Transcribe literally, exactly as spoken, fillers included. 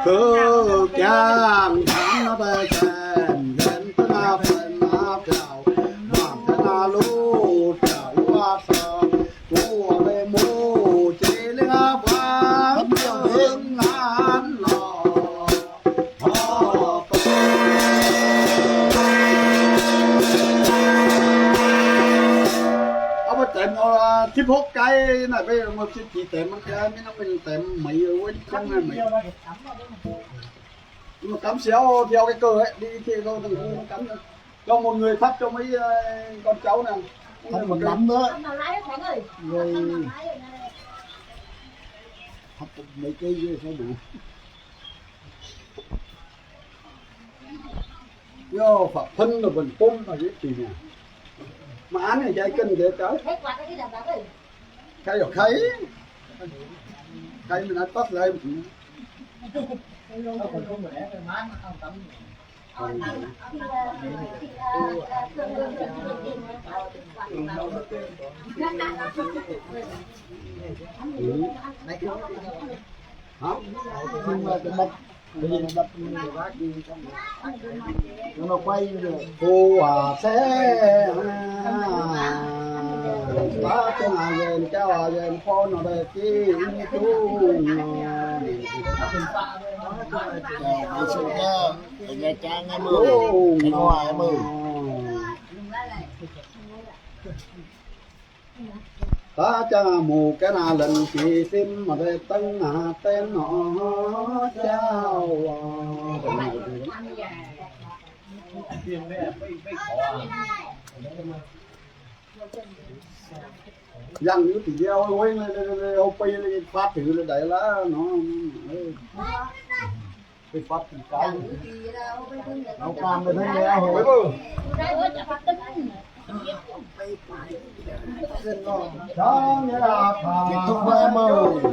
Khương Trang thắng nó bê khen, khen tơ na phen na pẹo, mảng tơ na lu pẹo lua sơ, cú bê mu chỉ lê ngã bá mương ngàn lọ. Ơ, bơ tẻm, à, thíp hốc cái nè, bơ một chỉ, chỉ tẻm một cái, mì nó mì tẻm mẩy, ơ, uối chăng nè mẩy. Mà cắm xéo theo cái cờ ấy, đi thì đâu thằng cu nó cắm nè. Cho một người thắp cho mấy, ờ, con cháu nè. Thắp một nắm nữa. Rồi. Thắp mấy cái dưa sao đủ. Yo, phải phân là vẫn tôm là dễ tìm nè. Mà ăn này dạy cân dễ cái. Khay ở khay. Khay mình ăn tắt lại. Hả? Nó quay được. Cô à xe. Ba cái mà về, cháu à về, con nó về kia, chú. Ngày xưa nha, ở Nha Trang em ơi, Khánh Hòa em ơi. Ta chang mu kén a lân ki sim ma de tâng a ten no chao. Yang ñu ti gieo ôi, ôi, ôi, ôi, ôi, ôi, phát thử là đấy là nó. Ê. Ê, bắt cái. Nấu cam cái thế này hả? Ôi, ôi. Đó, nghĩa là kết thúc với em ơi.